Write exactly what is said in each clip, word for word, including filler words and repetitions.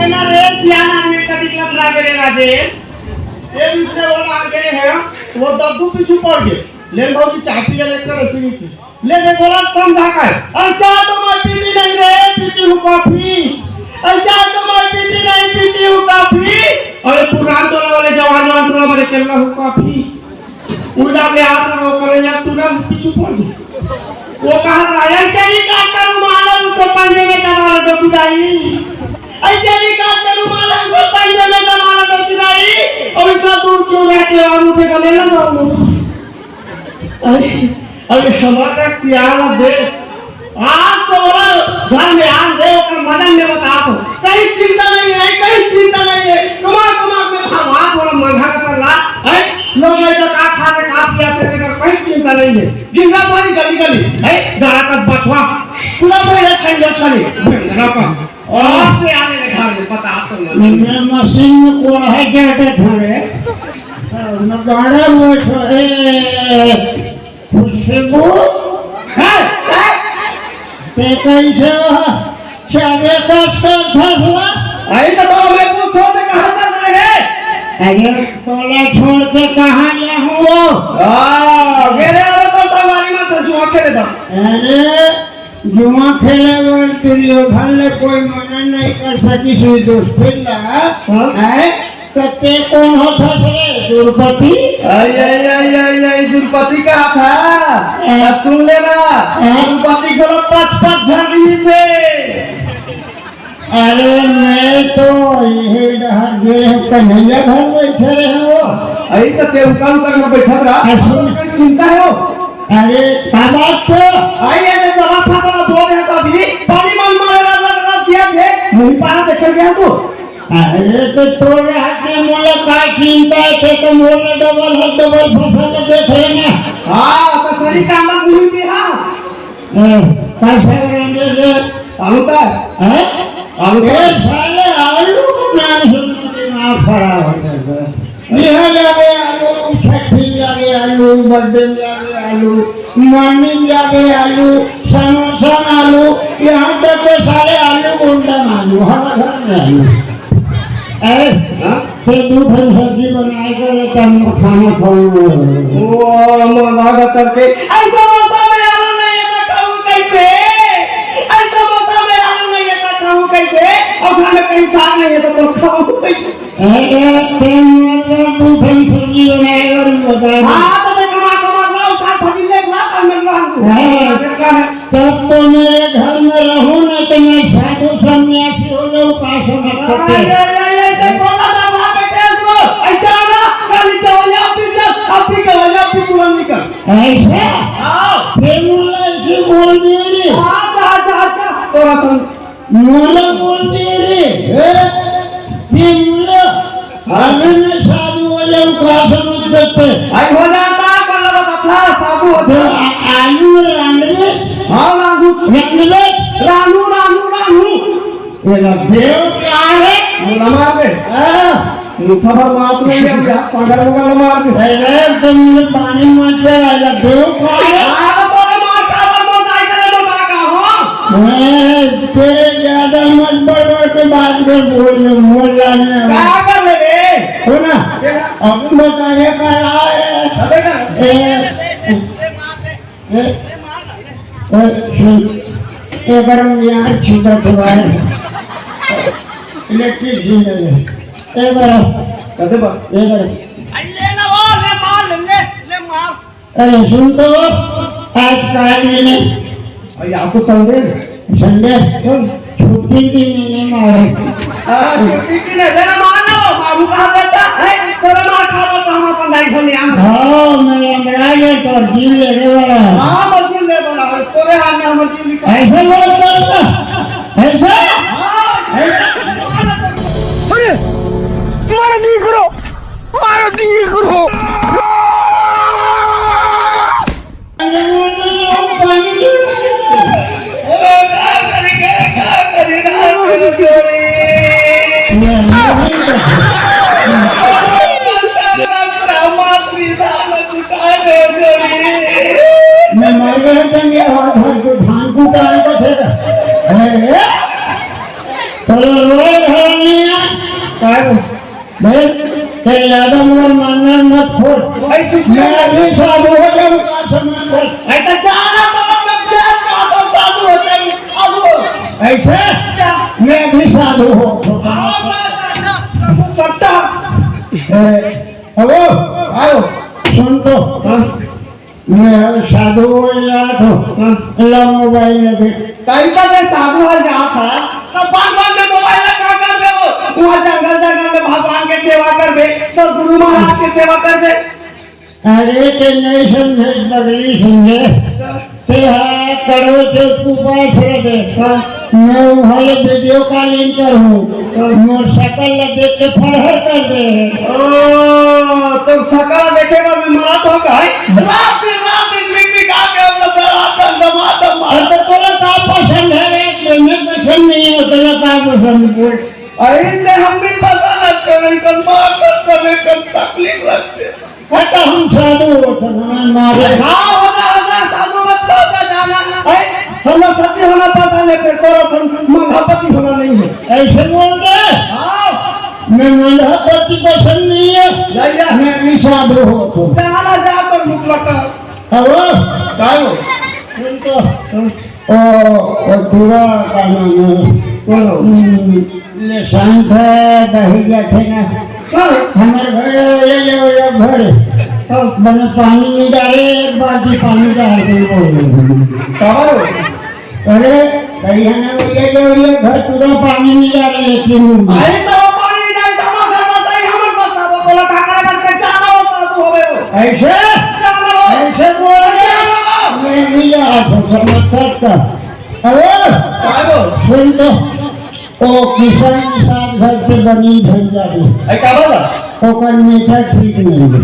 ना रे, सियान आदमी कदी क्लास लागे रे राजेश। ये इसने वो लागे है, वो दद्दू पीछू पड़ गए। ले भौजी, चाय पी ले, लेकर ऐसे नहीं की। ले दे, बोला समझा का है। अरे चाय तो मैं पीती नहीं रे, पीती हूँ कॉफी। अरे चाय तो मैं पीती नहीं, पीती हूँ कॉफी। अरे पुरान टोला वाले जवान, जवान टोला वाले के हूँ कॉफी। उड़ा के हाथ में वो करे यार, तू ना पीछू पड़ गई। वो कहा था, "ऐसे नहीं काट करूँ माला, उसे पंजे में दबा दो बुदाई। ऐसे नहीं काट करूँ माला, उसे पंजे में दबा दो बुदाई।" अब इतना दूर क्यों रहते हो, हम उसे गले ना मारो। अरे, अरे हमारा सियान दे। आज तो ओला घर में आन दे, ओकर मदन में बता दो। कहीं चिंता नहीं है, कहीं चिंता नहीं है। कमा, कमा में भगवान थोड़ा मंगा कर ला। है? लोग ये तो का खा ले, का पिया से, कहीं चिंता नहीं है। गिरना पानी गली गली, है? गाड़ा का बछवा, पूरा भैया छन छनी। बेंगरा का। और से आने ले घर में, बता तो ना। मैं मशीन में कोड़ा है क्या, क्या खा रहे? मैं गाड़ा में बैठो, ए, खुशबू? हैं? हैं? ते कैसे हो? क्या बेटा, कौन था हुआ? अरे तो तुम हमें पूछो, मैं कहाँ चल रहे हैं? अरे, तोला छोड़ के कहाँ जाऊँ वो? आ, मेरे वाले तो सवारी में से जुआ खेले था। अरे, जुआ खेले बर दुर्योधन ले कोई मना नहीं कर सकी, श्री दोस्ती ला। हाँ? हैं? तो ते कौन होथस रे, द्रुपदी? आई, आई, आई, आई, आई, द्रुपदी कहा था? हाँ। अब सुन लेना, हाँ। द्रुपदी घलो पच पच झन रहिस हे। अरे, मैं तो यही डहर गे हूँ, कन्हैया घर बैठे रहे वो। अरे, तो ते उनका, उनका घर बैठत रहा। हाँ, सुन। चिंता है वो। अरे, का बात तो? आई, ये तो दवा खा कर बोल रहे तो अभी पानी मन मारे ला, ला, ला किया थे, मुही पारा देखे गया तू। अरे तो तोर हाथ में मोला का चिंता है, ते तो मोला डबल हर डबल फसल देख रहे ना। हाँ, तो सही काम में गुरु के हाँ। ए, कैसे रंगे से? आलू का? हैं? आलू का? ए, साले आलू को नाम सुन के दिमाग खराब हो जाता है। बिहान लागे आलू, छठी लागे आलू, बर्थडे लागे आलू, मॉर्निंग जाबे आलू, समोसा में आलू, यहाँ तक के सारे आलू गुंडा में आलू, हर घर में आलू। अरे, हाँ? तो दू ठन सब्जी बनाए कर तब खाना खाऊंगा। वो मजा करके, ऐसा मौसम में आलू नहीं है तो खाऊं कैसे? ऐसा मौसम में आलू नहीं है तो खाऊं कैसे? और घर में कहीं साग नहीं है तो, तो खाऊं कैसे? अरे, तें मोर बर दू ठन सब्जी बनाए बर बता दे। हाँ, तो देख, कमा, कमा, लाओ, साग भाजी ले, ला, तब मैं लाऊं। हाँ। हाँ, देखा है। तब तो मैं घर में रहूं ना, तो मैं साधु सन्यासी हो जाऊं, का समझ सकते? अरे, अरे, अरे, देख, बोला था, वहाँ पे टेस्ट लो। ऐसा ना, कल जवानी आप भी चल, आप भी जवानी, आप भी तुरंत निकल। ऐसा? हाँ। फिर मुल्ला ऐसे बोल दिए रे। हाँ, जा, जा, जा, थोड़ा सा। मोला बोल दे रे। ए, ये मोला। अरे मैं साधु हो जाऊं, का समझ सकते? भाई हो जाता, कौन लगा पतला साधु हो तो जाता। आ-, आलू रांधवे? हाँ, रांधू। रांधवे? रांधू, रांधू, रांधू। ये ना देव क्या है? मोला मार दे। हाँ। मुठा भर मांस नहीं है, या पकड़ पकड़ मार दे। अरे, तुम पानी मत चला, या देव का है? हाँ, तो तोरे मार का, तो मोटाई करे, मोटा का हो? ए, तेरे ज्यादा मत बड़बड़ के बात कर, बोल, बोल जाने वाला। क्या कर ले रे? हो ना? क्या? अब मोटाई का रहा है। अबे ना। ए, ए, ए, सुन, ए, गरम यार, छूटा तो है। इलेक्ट्रिक भी नहीं है। ए, गरम। कदे बा? ए, गरम। अरे, ले ना, वो, ले मार, ले, ले, ले मार। अरे, सुन तो, आज काय दिन है? अरे, आज तो संडे है। संडे? तो छुट्टी दिन नहीं मारो। हाँ, छुट्टी दिन है, जरा मार लो, बाबू कहाँ रहता है? तेरा मार खा लो, तो हम अपन दाई घर ले आएंगे। हाँ, मैं अंदर आ गया, तो दिल लेने वाला है। हाँ, मजदूर ले बना, तोरे हाथ में हम मजदूर निकाल। ऐसे बात करता? ऐसे? हाँ, ऐसे। अरे, मारो, दी करो, मारो, दी करो। रोए घर नहीं है। काय? भाई, ते ज्यादा मोर मानना मत खोल। भाई, कुछ मैं अभी साधु हो जाऊँ, का समझ कर। भाई, तो जाना तो मैं प्याज का तो साधु हो जाऊँ, साधु हो। ऐसे? क्या? मैं अभी साधु हो। हाँ, मैं, मैं, मैं, मैं, पट्टा। ए, हेलो, आओ, सुन तो। हाँ। मैं साधु हो जात हूँ। हाँ। ला मोबाइल लगे। कहीं का मैं साधु हो जात है, तो पाँच पाँच में मोबाइल लगा कर दे वो। वहाँ जंगल जंगल में भगवान के सेवा कर दे, तो गुरु महाराज के सेवा कर दे। अरे, ते नहीं समझे, बगली समझे। ते हा कड़वे से उपास रहे। हाँ। मैं उन्हें वीडियो कॉलिंग करूँ, मोर शकल ला देख के फरहर कर दे। ओ, तो शकल देखे बर मैं मरत हो का है? रात दिन, रात दिन मिट मिटा के हम लोग रात दिन दमा दमा। और तो तोला का पसंद है रे? मैं पसंद नहीं है, तोला का पसंद बोल। अरे, इनने हम भी पसंद है, तो नहीं सलमान करते, नहीं कर तकलीफ लगते। हट, हम साधु होत हन, हमें मारे। हाँ, होना, होना, साधु मत होता जाना। ऐ, हम सती होना पसंद है, फिर तोरा सन मंधापति होना नहीं है। ऐसे बोल दे। हाँ। मैं मंधापति पसंद नहीं है। या, या। मैं भी साधु होत हूँ। जाना जा तो मुतलक। अब साधु। सुन तो। ओ, ओ, पूरा का नाम है। बोलो। हम्म, ले शांत है, बही जाथे ना। हाँ। हमर घर ले ले वो घर। हाँ। बने पानी नहीं डाले, एक बाल्टी पानी डाल के बोल। का हो? अरे, भैया ने वो ले ले वो घर पूरा पानी नहीं डाले, लेकिन आई तो पानी नहीं डाले, तो घर में सही हमर बस अब बोला का करे, करके जाना हो, साधु हो गए हो। ऐसे? जाना हो। ऐसे बोल रहे? जाना हो। मैं नहीं जा रहा था, समझ सकता। अरे, का हो? सुन तो, ओ किशन निषाद घर से बनी भैया भी। ऐ का बाबा? ओकर नेचर ठीक नहीं है।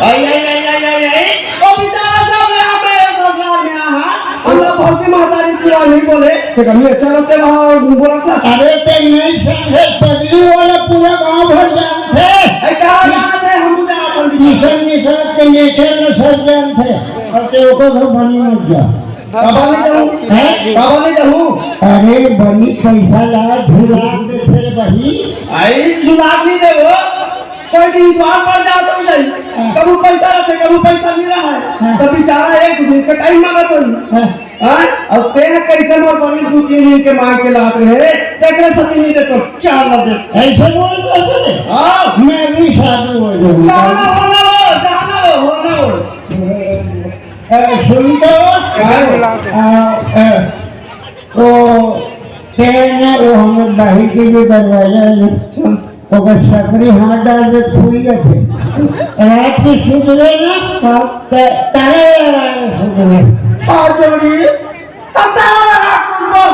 आई, आई, आई, आई, आई, आई। ओ बेचारा जब यहाँ पे ससुराल में आहा, हम लोग भौजी महतारी से नहीं बोले, तो कभी अच्छा लगते वहाँ बोला था। अरे, ते नहीं समझे, पगली वाला पूरा गांव भर जानते। ऐ का जानते, हम जा अपन किशन निषाद के नेचर में सब जानते। और ते ओकर घर बनी मत जा। बाबा ले जाऊं? हैं? बाबा ले जाऊं? अरे बनी पैसा ला, झुला दे फिर बही। आई झुला नहीं दे वो। कोई दिन द्वार पर जा तो जाई। हाँ। कबू पैसा रहते, कबू पैसा नहीं रहा है। हाँ। तो बेचारा एक दिन के टाइम मांगा तो नहीं। हाँ। हाँ? अब तेरे कैसे मोर बनी दो तीन दिन के मांग के लात रहे, तेरे से नहीं दे तो चार लाख दे। ऐसे बोल रहे थे? हाँ। मैं भी साधु हो जाऊंगा। जाना हो ना हो, जाना हो, हो ना हो। ए, सुन तो। हाँ। आ, ए, ओ, तेरे ने वो हमर बही के भी दरवाजा है ना, ओकर सकरी हाथ डाल के खुल जाथे। रात के सुत रहे ना, हाँ। त-, तारा यार आए सुत रहे। आ जोड़ी, अब तारा लगा सुन लो।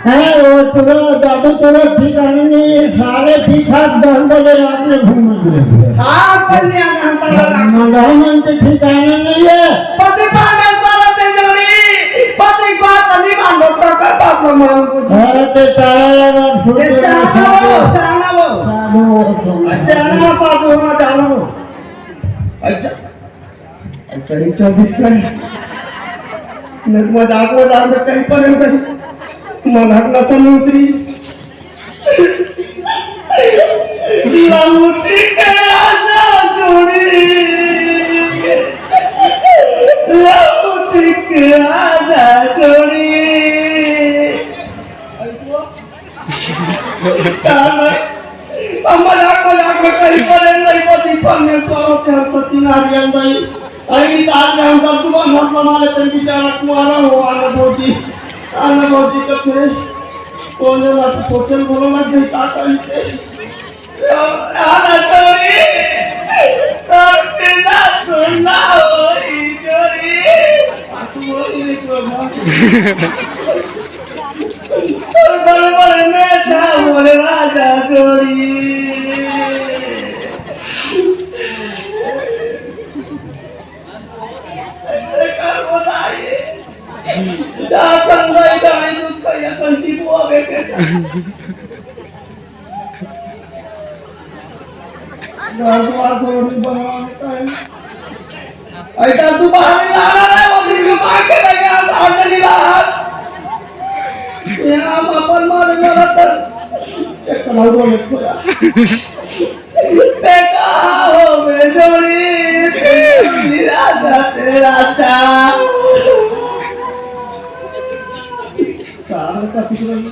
हैं, वो तोरा, दादू तोरा ठिकाने नहीं है, सारे ठीक ठाक दस बजे रात में घूमत रहे। हाँ, कल्याण हम तारा लगा। मंगहा मन के ठिकाने नहीं है। पति परमेश्वर ते जोड़ी, पति बात नहीं मानो, तो कर बात न मानो। अरे, ते तारा लगा सुन ये के जाना वो, साधु। जाना वो। साधु। जाना साधु होना, जाना वो। अच्छा। अच्छा, ये चौबीस का है। मैं मजाक, मजाक में कहीं पर नहीं। मजाक ना समझ उतरी। लौटी के आजा जोड़ी। लौटी के आजा जोड़ी। अब मजाक, मजाक में कहीं पर नहीं, पति परमेश्वर होते हैं, सत्यनारायण दाई। अरे, ताज राम का दुआ मत बना ले, तेरे बेचारा कुआरा हो, आना भौजी, आना भौजी का थे। कौन है बात सोचल बोलो ना, जय ताता ही थे। आना चोरी, करते ना सुनना हो ई चोरी। आंसू बोल नहीं तो ना। बड़े बड़े में था मोरे राजा जोड़ी। ऐसे कर बताइए। जा संदाई दाई दूध का या संजीव हो गए कैसा? घर द्वार को नहीं बनवा देता है। ऐसा तू बाहर नहीं लाना है, वो दिन को मार के लगे, हम बाहर नहीं ला। यहाँ हम अपन मारे मरत। कौन बोले थोड़ा? ते कहा हो बे जोड़ी, तेरा राजा, तेरा था। सारा का कुछ नहीं।